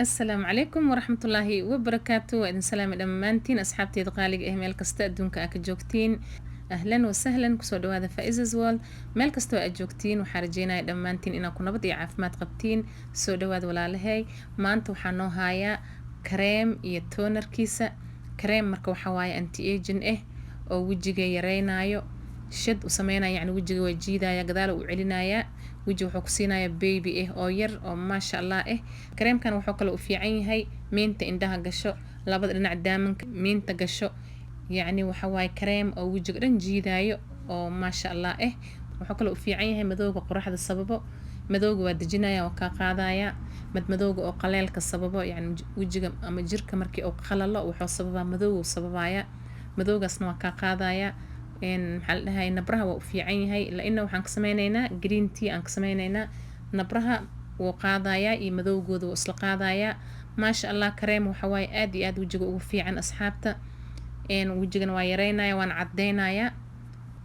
Asalaamu calaykum waraxmatullaahi wabarakaatu. Waa idin salaami dhammaantiin asxaabteeda qaaliga ah, meel kasta adduunka aa ka joogtiin. Ahlan wasahlan, kusoo dhawaada Faizas World. Meel kastoo aad joogtiin, waxaa rajeynaya dhammaantiin inaad ku nabad iyo caafimaad qabtiin. Soo dhawaada walaalahay. Maanta waxaa noo haayaa kareem iyo tonerkiisa. Kareem marka waxaa waaye anti aging ah oo wejiga yareynayo, shad u sameynaya, yacni wejiga waa jiidaya, gadaal u celinaya, weji wuxuu ku siinaya baby ah oo yar oo maasha Allah ah. Kareemkan wuxuu kaloo u fiican yahay miinta indhaha gasho, labada dhinac daamanka miinta gasho. Yacni waxa waaye kareem oo wejiga dhan jiidayo oo maasha Allah ah. Wuxuu kaloo u fiican yahay madowga qoraxda sababo, madowga waa dejinaya, waa kaa qaadaya madmadowga oo qaleelka sababo. Yacni wejiga ama jirka markii uu qalalo, wuxuu sababaa madowga, sababaya madowgaasna waa kaa qaadaya. Maxaa la dhahay, nabraha waa u fiican yahay laina waxaan ka sameyneynaa green tea aan ka sameyneynaa. Nabraha wuu qaadayaa iyo madowgooda wuu isla qaadayaa, maasha Allah. Kareem waxa waaye aad iyo aad wejiga ugu fiican, asxaabta. Wejigana waa yareynaya, waana cadeynaya.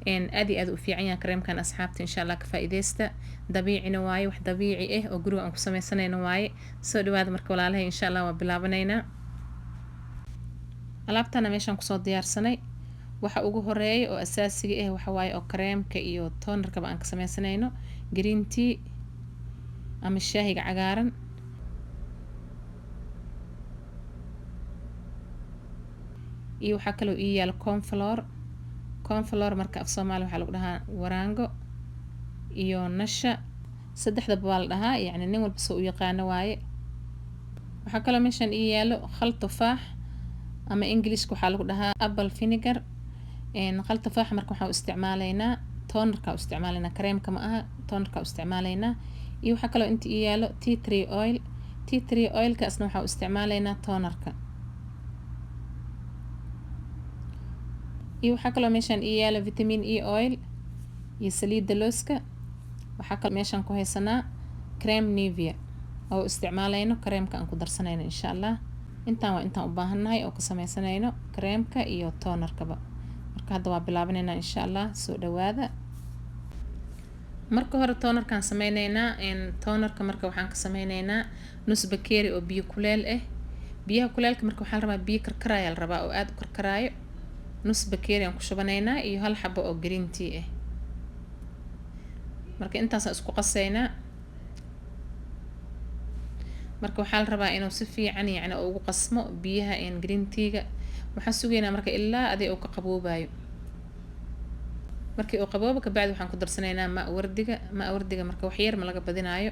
Aad iyo aad u fiican yahay kareemkan, asxaabta. Insha Allah ka faa'iideysta. Dabiicina waaye, wax dabiici ah oo guriga aan ku sameysanayno waaye. Soo dhawaada marka walaalahay, insha Allah waa bilaabanaynaa. Alaabtana meeshaan kusoo diyaarsanay, waxa ugu horeeya oo asaasiga ah waxa waaye oo kareemka iyo tonerkaba aan ka sameysanayno green tea ama shaahiga cagaaran. Iyo waxaa kaloo ii yaala cornflour. Cornflour marka af Soomaali waxaa lagu dhahaa waraango iyo nasha, saddexdaba waa la dhahaa, yacni nin walba soo u yaqaano waaye. Waxaa kaloo meeshaan ii yaalo khal tufaax ama Englishka waxaa lagu dhahaa apple vinegar. Khal tufaax marka waxaan u isticmaaleynaa tonerka u isticmaaleynaa, kareemka ma aha, tonerka u isticmaaleynaa. Iyo waxaa kaloo inta ii yaalo tea tree oil. Tea tree oilka asna waxaa u isticmaaleynaa tonerka. Iyo waxaa kaloo meeshaan ii yaalo vitamin E oil iyo saliidda looska. Waxaa kaloo meeshaan ku haysanaa creme Nivea oo isticmaaleyno kareemka aan ku darsanayno, insha Allah. Intaan waa intaan u baahannahay oo ka sameysanayno kareemka iyo tonerkaba. Marka hadda waa bilaabaneynaa, insha Allah. Soo dhawaada. Marka hore tonerkaan sameyneynaa. Tonerka marka waxaan ka sameyneynaa nus bakeeri oo biyo kuleel ah. Biyaha kuleelka marka waxaa la rabaa biyo karkaraya la rabaa oo aada u karkaraayo. Nus bakeeri aan ku shubanaynaa iyo hal xabo oo green tea ah. Marka intaasaan isku qaseynaa. Marka waxaa la rabaa inuu si fiican yacni ugu qasmo biyaha green tea-ga. Waxaan sugaynaa marka ilaa adig uu ka qaboobayo. Markii uu qaboobo kabacdi waxaan ku darsanaynaa maa wardiga. Maa wardiga marka wax yar ma laga badinaayo,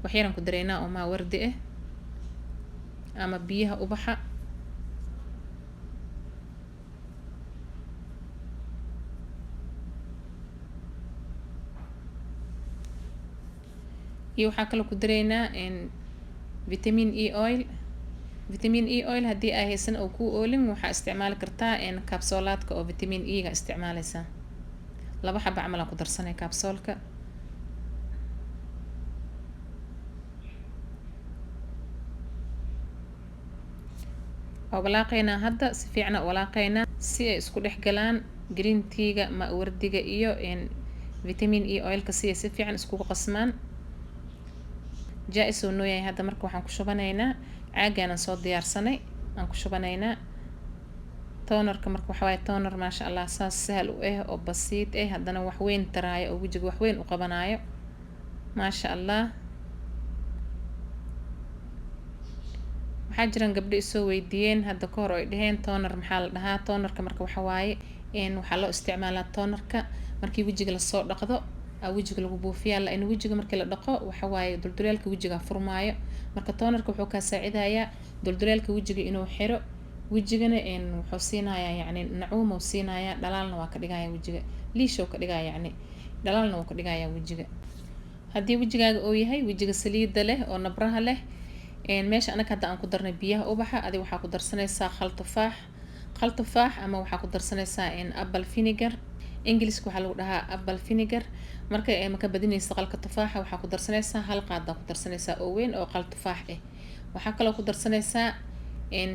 wax yaraan ku daraynaa oo maa wardi ah ama biyaha ubaxa. Iyo waxaa kaloo ku daraynaa vitamin E oil. Vitamin E oil haddii ay haysan oo kuu oolin, waxaa isticmaali kartaa kabsoolaadka oo vitamin E ga isticmaaleysaa. Laba xaba camal aan ku darsanay kabsoolka. Waa walaaqeynaa hadda, si fiican u walaaqeynaa si ay isku dhex galaan green tea-ga, ma wardiga iyo vitamin E oilka, si ay si fiican iskugu qasmaan. Jaa-is uu noo yahay hadda. Marka waxaan ku shubanaynaa caagaanan soo diyaarsanay aan ku shubanaynaa tonerka. Marka waxa waaye toner, maasha Allah, saas sahal u ah oo basiid ah, haddana wax weyn taraayo oo wejiga wax weyn u qabanayo, maasha Allah. Waxaa jiran gabdho isoo weydiiyeen hadda ka hor oo ay dhaheen toner maxaa la dhahaa? Tonerka marka waxa waaye waxaa loo isticmaalaa tonerka markii wejiga lasoo dhaqdo wejiga lagu buufiyaa, la in wejiga markii la dhaqo waxa waaye dulduleelka wejiga furmaayo. Marka tonerka wuxuu kaa saacidayaa dulduleelka wejiga inuu xiro, wejigana wuxuu siinayaa yacni nacuuma uu siinayaa, dhalaalna waa ka dhigaya wejiga, liishow ka dhigaya, yacni dhalaalna wuu ka dhigaya wejiga. Haddii wejigaaga uu yahay wejiga saliidda leh oo nabraha leh, meesha anaga hadda aan ku darnay biyaha ubaxa, adiga waxaa ku darsanaysaa khal tufaax, khal tufaax ama waxaa ku darsanaysaa apple vinegar. Englishka waxaa lagu dhahaa apple vinegar. Marka maka badinaysa qalka tufaaxa, waxaa ku darsanaysaa hal qaadaa ku darsanaysaa oo weyn oo qal tufaax ah. Waxaa kaloo ku darsanaysaa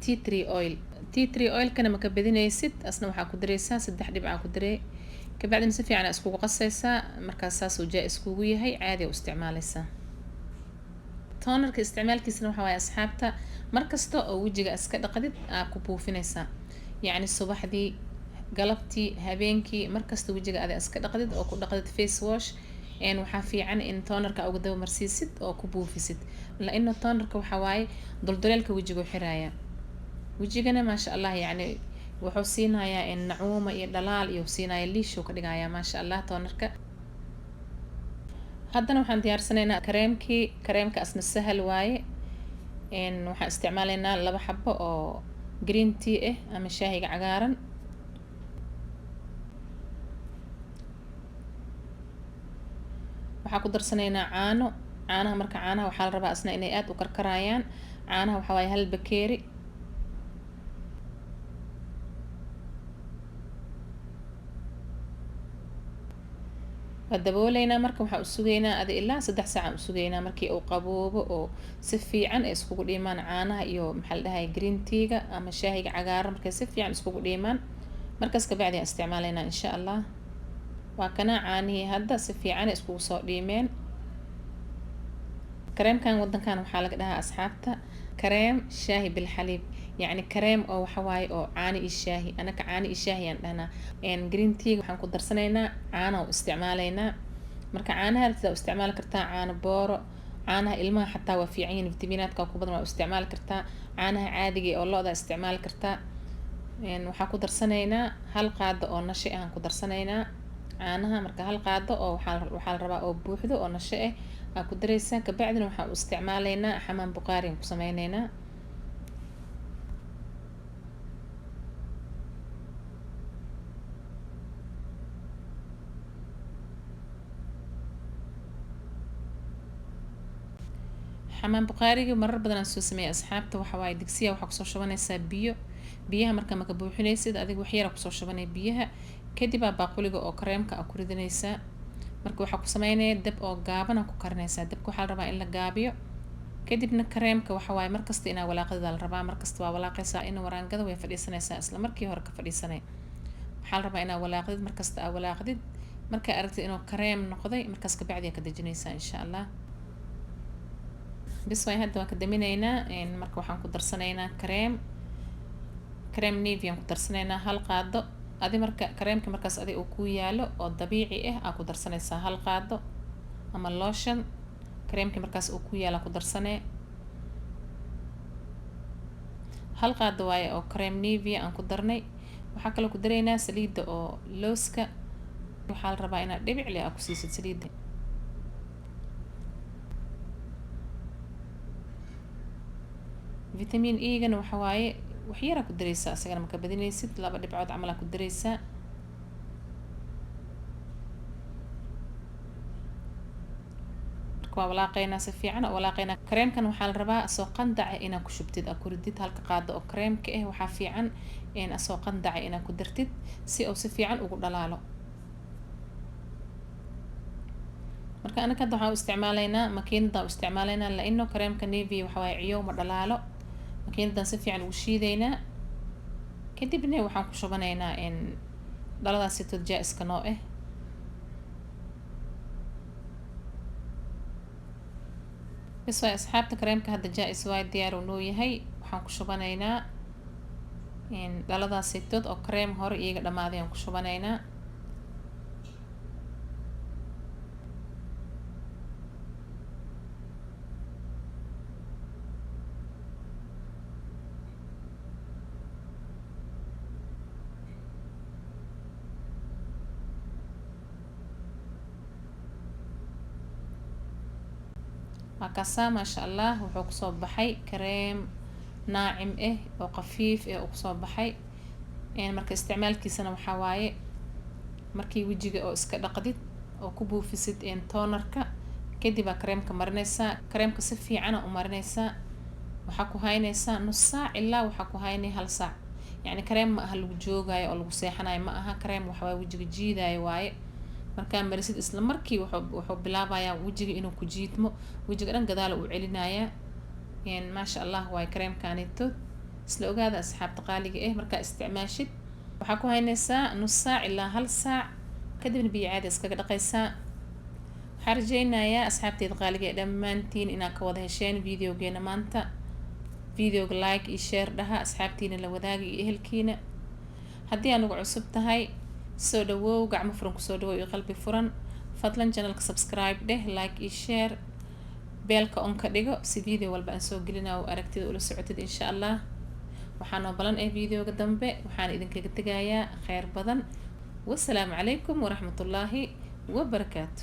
tea tree oil. Tea tree oilkana maka badinaysid, asna waxaa ku dareysaa saddex dhibcaa ku daree. Kabacdina si fiican aa iskugu qasaysaa. Markaas saasuu jaa iskugu yahay, caadi u isticmaaleysaa. Tonerka isticmaalkiisana waxaa waaye asxaabta, markasta oo wejiga iska dhaqdid aa ku buufinaysaa, yacni subaxdii, galabtii, habeenkii, markasta wejiga ada iska dhaqdid oo ku dhaqdid face wash, waxaa fiican in tonerka uga daba marsiisid oo ku buufisid, laino tonerka waxaa waaye dulduleelka wejiga u xiraaya. Wejigana maasha Allah, yacni wuxuu siinayaa in nacuuma iyo dhalaal iyo siinaya, liishuu ka dhigayaa maasha Allah tonerka. Haddana waxaan diyaarsanaynaa kareemkii. Kareemka asna sahal waaye. Waxaan isticmaalaynaa 2 xabo oo green tea ah ama shaahiga cagaaran. Waxaa ku darsanaynaa caano. Caanaha marka, caanaha waxaa la rabaa asna inay aada u karkarayaan. Caanaha waxaa waaye 1 bakeeri. Waa dabooleynaa. Marka waxaa usugeynaa adi ilaa 3 saac aan usugeynaa, markii uu qaboobo oo si fiican ay iskugu dhiimaan caanaha iyo maxaa la dhahay green tea-ga ama shaahiga cagaaran. Markay si fiican iskugu dhiimaan, markaas kabacdi aan isticmaaleynaa insha Allah. Waa kana caanihii hadda si fiican ay iskugu soo dhiimeen. Kareemkan wadankan waxaa laga dhahaa asxaabta kareem shaahi bilxaliib, yacni kareem oo waxa waaye oo caani iyo shaahi. Anaka caani iyo shaahi aan dhahnaa. Green tea waxaan ku darsanaynaa caana u isticmaalaynaa. Marka caanaha rabtid u isticmaali kartaa, caano booro, caanaha ilmaha xataa waa fiican yihiin, fitamiinaadka ku badan, waa u isticmaali kartaa. Caanaha caadiga oo lo'da isticmaali kartaa. Waxaa ku darsanaynaa 1 qaado oo nashe ah aan ku darsanaynaa caanaha. Marka 1 qaado oo waxaa la rabaa oo buuxdo oo nashe ah aa ku daraysaa. Kabacdina waxaa u isticmaalaynaa xamaam bukhaari aan ku sameyneynaa. Xamaam bukhaariga marar badan aan soo sameeyay asxaabta. Waxa waaye digsiya waxaa kusoo shubanaysaa biyo. Biyaha marka maka buuxinaysid, adiga wax yara kusoo shubanay biyaha, kadib aa baaquliga oo kareemka aa ku ridinaysaa. Marka waxaa ku sameynaya dab oo gaaban aa ku karinaysaa. Dabka waxaa la rabaa in la gaabiyo. Kadibna kareemka waxa waaye markasta inaa walaaqdida la rabaa. Markasta waa walaaqaysaa in waraangada way fadhiisanaysaa, isla markii hore ka fadhiisanay. Waxaa la rabaa inaa walaaqdid markasta, aa walaaqdid. Markaa aragtid inuu kareem noqday, markaas kabacdi aa ka dejinaysaa insha Allah. Bis waay, hadda waan ka daminaynaa. Marka waxaan ku darsanaynaa kareem, kareem Nivea ku darsanaynaa 1 qaado. Adi marka kareemka markaas adi uu ku yaalo oo dabiici ah aa ku darsanaysaa 1 qaado, ama lotion kareemka markaas uu ku yaala ku darsanee. 1 qaado waaye oo kareem Nivea aan ku darnay. Waxaa kaloo ku daraynaa saliidda oo looska. Waxaa la rabaa inaad dhibic leh aa ku siisid saliidda. Vitamin E-gana waxa waaye wax yar aa ku daraysaa, isagana maka badinaysid, 2 dhibcood camal aa ku daraysaa. Marka waa walaaqaynaa, si fiican oo walaaqaynaa. Kareemkan waxaa la rabaa asoo qandaca inaad ku shubtid, aa ku ridid halka qaado oo kareemka ah. Waxaa fiican in asoo qandaca inaad ku dartid si uu si fiican ugu dhalaalo. Marka anaka hadda waxaan u isticmaalaynaa makiinadaan u isticmaalaynaa, laino kareemka Nivea waxa waaye ciyow, ma dhalaalo. Makiinadan si fiican ugu shiidaynaa, kadibna waxaan ku shubanaynaa in dhaladaas sitood jaa-iska noo ah. Bis waay asxaabta, kareemka hadda jaa-is waay, diyaar uu noo yahay. Waxaan ku shubanaynaa in dhaladaas sitood oo kareem hore iyaga dhamaaday aan ku shubanaynaa. Waa kaasaa maasha Allah, wuxuu kusoo baxay kareem naacim ah oo khafiif ah uu kusoo baxay. Marka isticmaalkiisana waxaa waaye markii wejiga oo iska dhaqdid oo ku buufisid tonerka, kadib aa kareemka marinaysaa. Kareemka si fiicana u marinaysaa. Waxaa ku haynaysaa nus saac ilaa waxaa ku haynay 1 saac. Yacni kareem ma aha lagu joogayo oo lagu seexanayo ma aha. Kareem waxa waaye wejiga jiidayo waaye. Markaa marisid, isla markii wuxuu bilaabayaa wejiga inuu ku jiidmo, wejiga dhan gadaal uu celinayaa. Maasha Allah waaye kareemkaanito. Isla ogaada asxaabta qaaliga ah, markaa isticmaashid waxaa ku haynaysaa nus saac ilaa 1 saac, kadibna biyo caadi iskaga dhaqaysaa. Waxaa Waxaan rajeynayaa, asxaabteyda qaaliga ee dhammaantiin, inaad ka wada hesheen videogeena maanta. Videoga like iyo share dhaha, asxaabtiina la wadaaga iyo ehelkiina. Haddii anugu cusub tahay, soo dhawow, gacmo furan kusoo dhawow iyo qalbi furan. Fadlan channelka subscribe dheh, like iyo share, bellka on ka dhigo si video walba aan soo gelina oo aragtida ula socotid, insha Allah. Waxaa noo balan eh videoga dambe. Waxaan idinkaga tegayaa kheyr badan. Wasalaamu calaykum waraxmatullaahi wabarakaatu.